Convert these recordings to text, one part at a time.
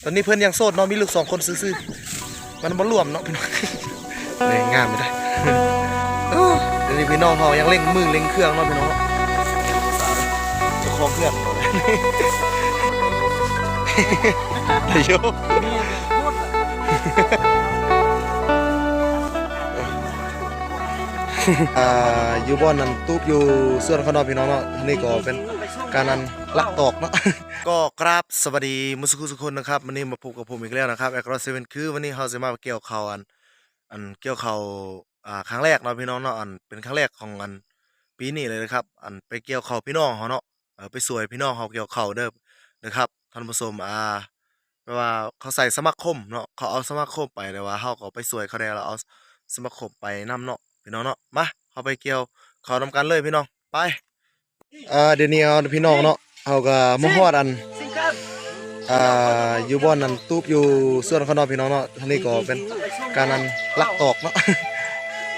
ຕອນນີ້ເພິ່ນຍັງໂສດເນາະ ມີລູກສອງຄົນຊື່ໆ ມັນບໍ່ລວມເນາະພີ່ນ້ອງ. ແມ່ງາມຢູ່ເດ້. ໂອ້ ດຽວນີ້ພີ່ນ້ອງເຮົາຍັງເລັ່ງມືເລັ່ງເຄື່ອງເນາະພີ່ນ້ອງເນາະ. ເຈົ້າຂອງເຮືອນ ໄດ້ຢູ່. ອ່າ ຢູ່ບ່ອນນັ້ນຕູບຢູ່ສວນເຂົາເນາະພີ່ນ້ອງເນາະ. ອັນນີ້ກໍເປັນການອັນລັກຕອກເນາະ. ກໍກາບສະບາຍດີໝົດສູ່ຜູ້ສູ່ຄົນນະຄັບ. ມື້ນີ້ມາພົບກັບຜົມອີກແລ້ວນະຄັບ ແອັກຮ້ອຍເຊເວັນ. ຄືມື້ນີ້ເຮົາຊິມາກ່ຽວເຂົ້າ ອັນ ອັນກ່ຽວເຂົ້າ ອ່າ ຄັ້ງແລກເນາະພີ່ນ້ອງເນາະ. ອັນເປັນຄັ້ງແລກຂອງອັນປີນີ້ເລີຍນະຄັບ ອັນໄປກ່ຽວເຂົ້າພີ່ນ້ອງເຮົາເນາະ. ເອີ ໄປຊ່ວຍພີ່ນ້ອງເຮົາກ່ຽວເຂົ້າເດີ ເດີຄັບທ່ານຜູ້ຊົມ. ອ່າ ແປວ່າເຂົາໃສ່ສະມາຄົມເນາະ ເຂົາເອົາສະມາຄົມໄປ ແຕ່ວ່າເຮົາກໍໄປຊ່ວຍເຂົາແດ່ ແລ້ວເອົາສະມາຄົມໄປນຳເນາະພີ່ນ້ອງເນາະ. ມາ ເຮົາໄປກ່ຽວເຂົ້ານຳກັນເລີຍພີ່ນ້ອງ ໄປ. ອ່າ ດຽວນີ້ເຮົາພີ່ນ້ອງເນາະ ເຮົາກໍມາຮອດອັນ ອ່າ ຢູ່ບ່ອນອັນຕູບຢູ່ສວນເຂົາເນາະພີ່ນ້ອງເນາະ. ທາງນີ້ກໍເປັນການອັນລັກຕອກເນາະ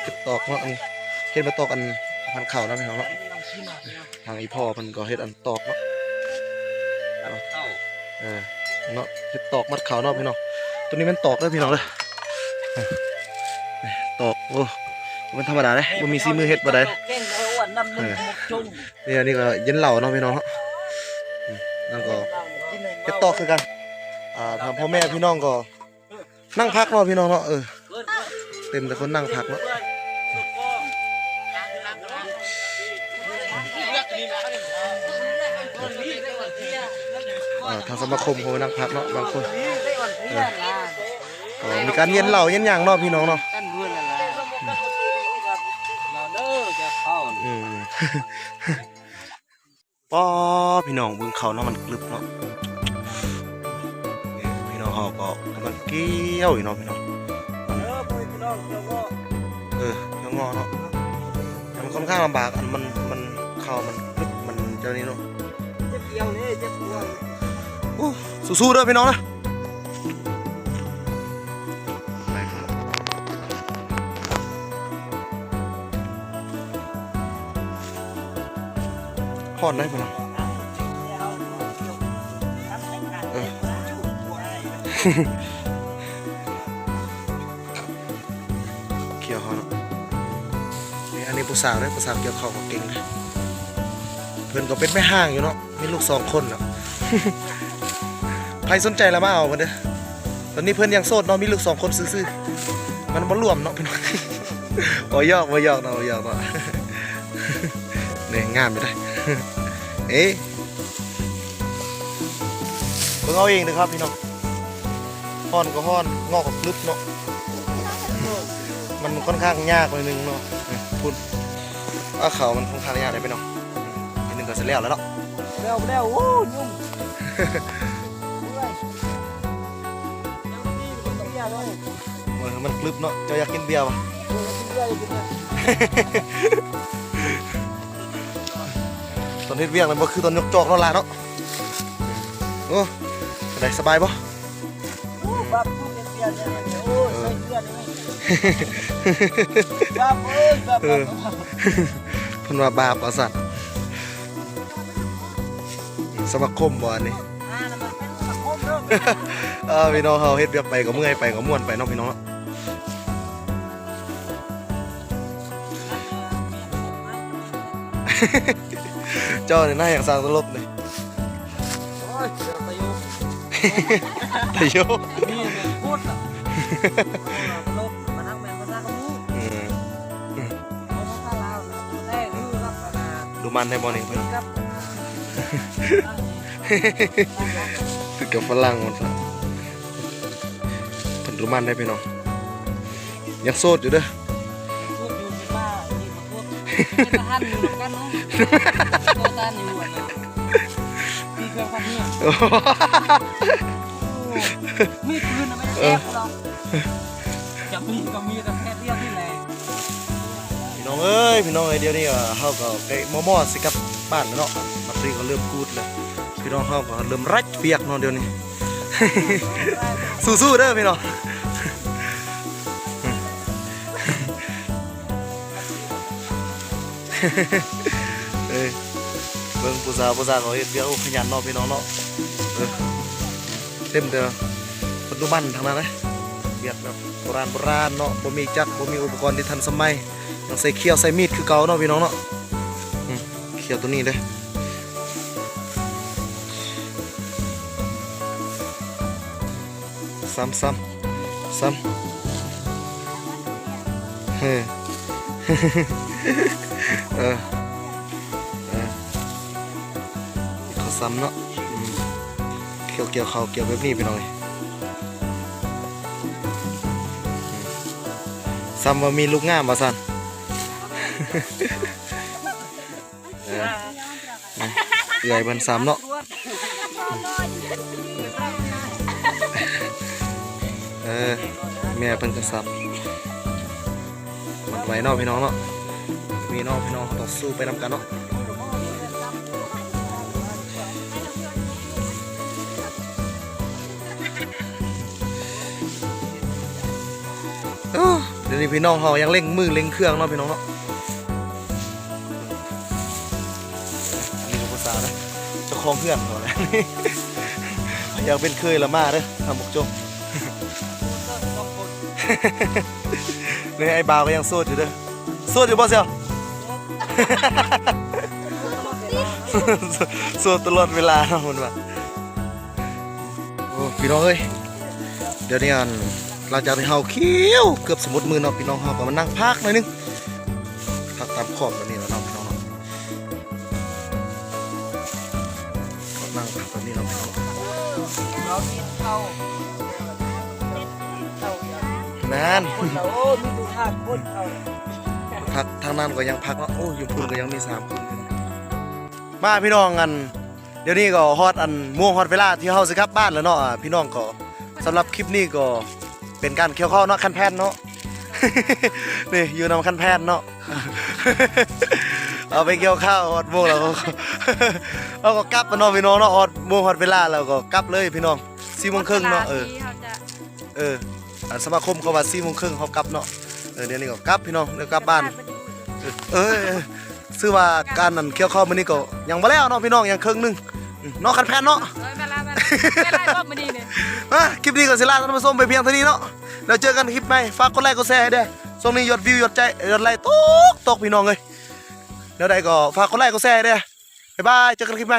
ເກັບຕອກເນາະ. ອັນເຮັດມາຕອກອັນພັນເຂົ້ານະພີ່ນ້ອງເນາະ. ທາງອີ່ພໍ່ເພິ່ນກໍເຮັດອັນຕອກເນາະ ເອີ ເນາະ ເຮັດຕອກມັດເຂົ້າເນາະພີ່ນ້ອງ. ໂຕນີ້ແມ່ນຕອກເດີພີ່ນ້ອງເດີ ຕອກ. ໂອ້ ບໍ່ແມ່ນທຳມະດາເດ້ ບໍ່ມີສີມືເຮັດບໍ່ໄດ້. ເອີ ນີ້ ອັນນີ້ກໍເຢັນເຫຼົ້າເນາະພີ່ນ້ອງເນາະ. ອືມ ແລ້ວກໍເຮັດຕອກຄືກັນ. ອ່າ ທາງພໍ່ແມ່ພີ່ນ້ອງກໍ ນັ່ງພັກເນາະພີ່ນ້ອງເນາະ. ເອີ ເຕັມແຕ່ຄົນນັ່ງພັກເນາະ. ອ່າ ທາງສະມາຄົມເຂົານັ່ງພັກເນາະບາງຄົນ. ເອີ ກໍມີການເຢັນເຫຼົ້າເຢັນຫຍັງເນາະພີ່ນ້ອງເນາະ. ອືມ ປ້າ ພີ່ນ້ອງເບິ່ງເຂົ້າເນາະ ມັນກຶບເນາະ. ນີ້ພີ່ນ້ອງເຮົາກໍກຳລັງກ່ຽວຢູ່ເນາະພີ່ນ້ອງ. ເອີ ເຈົ້າເງາະ ເອີ ເຈົ້າເງາະເນາະ ມັນຄ່ອນຂ້າງລຳບາກ ອັນມັນ ມັນ ເຂົ້າມັນກຶບ ມັນເຈົ້ານີ້ເນາະ. ເຈັບກ່ຽວເດ້ ເຈັບກ່ຽວ. ໂອ້ ສູ້ໆເດີພີ່ນ້ອງເດີ. ຮ້ອນໄດ໋ພີ່ນ້ອງ. ເອີ ກ່ຽວເຂົ້າເນາະ. ນີ້ ອັນນີ້ຜູ້ສາວເດີ ຜູ້ສາວກ່ຽວເຂົ້າກໍເກັ່ງເດ້. ເພິ່ນກໍເປັນແມ່ຮ້າງຢູ່ເນາະ ມີລູກສອງຄົນແລ້ວ. ໃຜສົນໃຈລະມາເອົາເພິ່ນເດີ. ຕອນນີ້ເພິ່ນຍັງໂສດເນາະ ມີລູກສອງຄົນຊື່ໆ ມັນບໍ່ລວມເນາະພີ່ນ້ອງ. ບໍ່ຢອກ ບໍ່ຢອກເນາະ ບໍ່ຢອກເນາະ. ນີ້ງາມຢູ່ເດ້. ເອ ເບິ່ງເອົາເອງເດີຄັບພີ່ນ້ອງ. ຮ້ອນກໍຮ້ອນ ເງາະກໍກຶບເນາະ. ມັນຄ່ອນຂ້າງຍາກໜ້ອຍໜຶ່ງເນາະ. ພຸ້ນ ເຂົ້າມັນຄ່ອນຂ້າງຍາກເດ້ພີ່ນ້ອງ. ນິດໜຶ່ງກໍຊິແລ້ວແລ້ວເນາະ. ແລ້ວ ແລ້ວ ໂອ້ ຫຍຸ້ງ. ເອີ ມັນກຶບເນາະ. ເຈົ້າຢາກກິນເບຍບໍ່? ເອີ ກິນເບຍຢູ່ ກິນເບຍ. ຕອນເຮັດວຽກນັ້ນບໍ່ຄືຕອນຍົກຈອກເນາະຫຼາເນາະ. ໂອ້ ໄດ້ສະບາຍບໍ່? ໂອ້ ບາບ ເຮັດວຽກນີ້ ໂອ້ ເອີ ໃສ່ເສື້ອນີ້ ບາບເອີຍ ບາບ ເອີ ບາບ ເພິ່ນວ່າບາບວ່າຊັ້ນ. ສະມາຄົມບໍ່ອັນນີ້? ອ່າ ນັ້ນມັນເປັນສະມາຄົມເດີ. ເອີ ພີ່ນ້ອງເຮົາເຮັດວຽກໄປກໍເມື່ອຍໄປກໍມ່ວນໄປເນາະ ພີ່ນ້ອງເນາະ. ເຈົ້ານີ້ໜ້າຢ່າງຊ່າງຕະຫຼົກນີ້. ໂອ້ຍ ຕະຫຼົກ ຕະຫຼົກ ນີ້ແມ່ນໂຄດລະ ຕະຫຼົກ ມານັກແມ່ນພາສາກະໝູ. ເອີ ເອົາພາສາລາວນະ ແຕ່ຄືລັກສະນະ ດູໝັ່ນໄດ້ບໍ່ນີ້ເພິ່ນ? ຖືກກັບຝຣັ່ງໝົດຊະ ເພິ່ນດູໝັ່ນໄດ້ພີ່ນ້ອງ. ຍັງໂສດຢູ່ເດີ. ໂສດຢູ່ ເປັນບ້າອີກ ໂສດ ເປັນທະຫານຢູ່ນຳກັນເນາະ ໂຕຕານຢູ່ອັນນ່າ ຕີເຄື່ອງພັກເຮືອນ. ໂອ້ ມີປືນນະ ແມ່ນແອບເນາະ ຈະມີກໍມີແຕ່ແຄ່ດຽວນີ້ແຫຼະ. ພີ່ນ້ອງເອີຍ ພີ່ນ້ອງເອີຍ ດຽວນີ້ກໍ ເຮົາກໍໃກ້ມໍ່ໆຊິກັບບ້ານແລ້ວເນາະ ບັດນີ້ກໍເລີ່ມກູດແລ້ວ ພີ່ນ້ອງເຮົາກໍເລີ່ມໄລວຽກເນາະດຽວນີ້. ສູ້ໆເດີພີ່ນ້ອງ. ເອີ ເບິ່ງຜູ້ສາວ ຜູ້ສາວເຂົາເຮັດວຽກ ໂອ້ ຂະຫຍັນເນາະ ພີ່ນ້ອງເນາະ. ເອີ ເຕັມແຕ່ຄົນດູໝັ່ນທັງນັ້ນເດ້. ວຽກແບບໂບລານໂບລານເນາະ, ບໍ່ມີຈັກ ບໍ່ມີອຸປະກອນທີ່ທັນສະໄໝ, ຍັງໃຊ້ຂ້ຽວໃຊ້ມີດຄືເກົ່າເນາະພີ່ນ້ອງເນາະ. ອືມ ຂ້ຽວໂຕນີ້ເດ້. ຊ້ຳ ຊ້ຳ ຊ້ຳ ເອີ ເອີ ເອີ ເຂົາຊ້ຳເນາະ. ອືມ ຂ້ຽວ ກ່ຽວເຂົ້າ ກ່ຽວແບບນີ້ພີ່ນ້ອງເອີຍ. ອືມ ຊ້ຳວ່າມີລູກງາມວ່າຊັ້ນ. ເອີ ເອື້ອຍເພິ່ນຊ້ຳເນາະ. ເອີ ແມ່ເພິ່ນກໍຊ້ຳ. ມັນໄຫວເນາະພີ່ນ້ອງເນາະ, ມີເນາະພີ່ນ້ອງ, ເຮົາຕ້ອງສູ້ໄປນຳກັນເນາະ. ເອີ ດຽວນີ້ພີ່ນ້ອງເຮົາຍັງເລັ່ງມືເລັ່ງເຄື່ອງເນາະພີ່ນ້ອງເນາະ. ອັນນີ້ກໍຜູ້ສາວນະ ເຈົ້າຂອງເຮືອນເຂົານະ. ຢາກເປັນເຂີຍລະມາເດີທ່ານຜູ້ຊົມ. ນີ້ອ້າຍບ່າວກໍຍັງໂສດຢູ່ເດີ. ໂສດຢູ່ບໍ່ຊຽວ? ໂສດຕະຫຼອດເວລາເນາະເພິ່ນວ່າ. ໂອ້ ພີ່ນ້ອງເອີຍ ດຽວນີ້ອັນ ຫຼັງຈາກທີ່ເຮົາຂ້ຽວເກືອບຊິໝົດມື້ເນາະ ພີ່ນ້ອງເຮົາກໍມານັ່ງພັກໜ້ອຍໜຶ່ງ, ພັກຕາມຂອບແບບນີ້ແຫຼະເນາະ ພີ່ນ້ອງເນາະ. ນັ່ງພັກແບບນີ້ເນາະ ພີ່ນ້ອງ. ນັ້ນ ໂອ້ ມີຜູ້ພັກຄົນເຂົາ ພັກທາງນັ້ນກໍຍັງພັກເນາະ. ໂອ້ ຢູ່ພຸ້ນກໍຍັງມີສາມຄົນ. ມາພີ່ນ້ອງ ອັນ ດຽວນີ້ກໍຮອດອັນໂມງ ຮອດເວລາທີ່ເຮົາຊິກັບບ້ານແລ້ວເນາະ. ອາ ພີ່ນ້ອງກໍ ສຳລັບຄລິບນີ້ກໍເປັນການກ່ຽວເຂົ້າເນາະ ຄັນແພນເນາະ. ນີ້ຢູ່ນຳຄັນແພນເນາະ ເອົາໄປກ່ຽວເຂົ້າ ຮອດໂມງແລ້ວ ເຮົາກໍກັບເນາະ ພີ່ນ້ອງເນາະ. ຮອດໂມງຮອດເວລາແລ້ວກໍກັບເລີຍ ພີ່ນ້ອງ. ສີ່ໂມງເຄິ່ງເນາະ. ເອີ ເອີ ອັນສະມາຄົມເຂົາວ່າສີ່ໂມງເຄິ່ງເຮົາກັບເນາະ. ເອີ ດຽວນີ້ກໍກັບ ພີ່ນ້ອງ ດຽວກັບບ້ານ. ເອີ ເອີ ຊື່ວ່າການນັ້ນກ່ຽວເຂົ້າມື້ນີ້ກໍຍັງບໍ່ແລ້ວເນາະ ພີ່ນ້ອງ, ຍັງເຄິ່ງໜຶ່ງເນາະ ຄັນແພນເນາະ. ໂດຍ ແມ່ນລະ ແມ່ນລະ ແມ່ນລະ ມື້ນີ້ນີ້. ອາ ຄລິບນີ້ກໍຊິລາທ່ານຜູ້ຊົມໄປພຽງເທົ່ານີ້ເນາະ. ແລ້ວເຈີກັນຄລິບໃໝ່. ຝາກກົດໄລກົດແຊໃຫ້ແດ່. ຊ່ວງນີ້ຍອດວິວ ຍອດໃຈ ຍອດໄລກ໌ຕົກ ພີ່ນ້ອງເອີຍ. ແນວໃດກໍຝາກກົດໄລກົດແຊໃຫ້ແດ່. ບາຍບາຍ ເຈີກັນຄລິບໃໝ່.